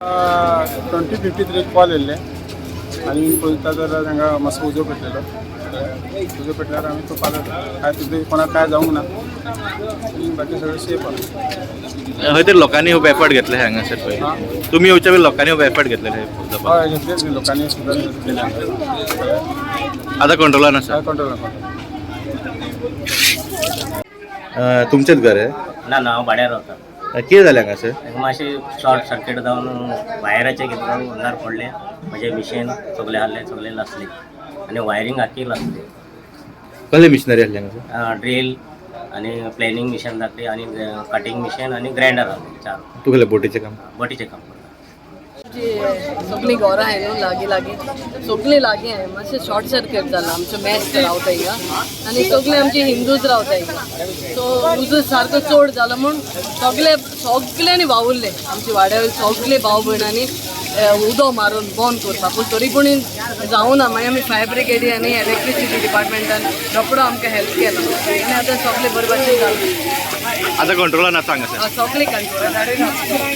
20:53 call येयल्ले आनी पळयता जाल्यार तांकां मातसो उजो पेटलेलो. उजो पेटल्यार आमी तो पालयलो. काय तितून कोणाक काय जावंक ना आनी बाकी सगळें सेफ आसा. हय, तर लोकांनी खूब एफर्ट घेतले हांगासर पळय. हां. तुमी येवच्या पयलीं लोकांनी खूब एफर्ट घेतलेले. हय, घेतलेच न्ही, लोकांनी सुद्दां केलें. आतां कंट्रोलान आसा. काय कंट्रोल कंट्रोल. तुमचेच घर आहे? ना ना, हांव भाड्यार रावता. कितें जालें हांगासर? ताका मातशें शॉर्ट सर्कीट जावन वायराचें कितें जावन अंगार पडलें. म्हजें मिशीन सगळें आहलें, सगळें लासलें आनी वायरींग आख्खी लासली. कसले मिशनरी आसले हांगासर? ड्रील आनी प्लॅनिंग मिशन जातली आनी कटींग मिशीन आनी ग्रायंडर आहलें चार. तूं कसलें बोटीचें काम? बोटीचें काम करता. आमची सगळीं घरां आहे न्हू लागीं लागीं, सगळीं लागीं आहे. मातशें शॉर्ट सर्कीट जाला. आमचो मॅच रावता हिंगा आनी सगळे आमचे हिंदूच रावता हिंगा. सो उजो सारको चड जालो म्हूण सगळे सगळ्यांनी वावुरले. आमच्या वाड्यावयले सगळे भाव भयणांनी उदो मारून बंद करपाक, पूण तरी पूण जावना. मागीर आमी फायर ब्रिगेडी आनी इलेक्ट्रिसिटी डिपार्टमेंटान रोकडो आमकां हेल्प केलो आनी आतां सगळें बरे भाशेन जालें. आतां कंट्रोलान आसा हांगासर? सगळें कंट्रोल.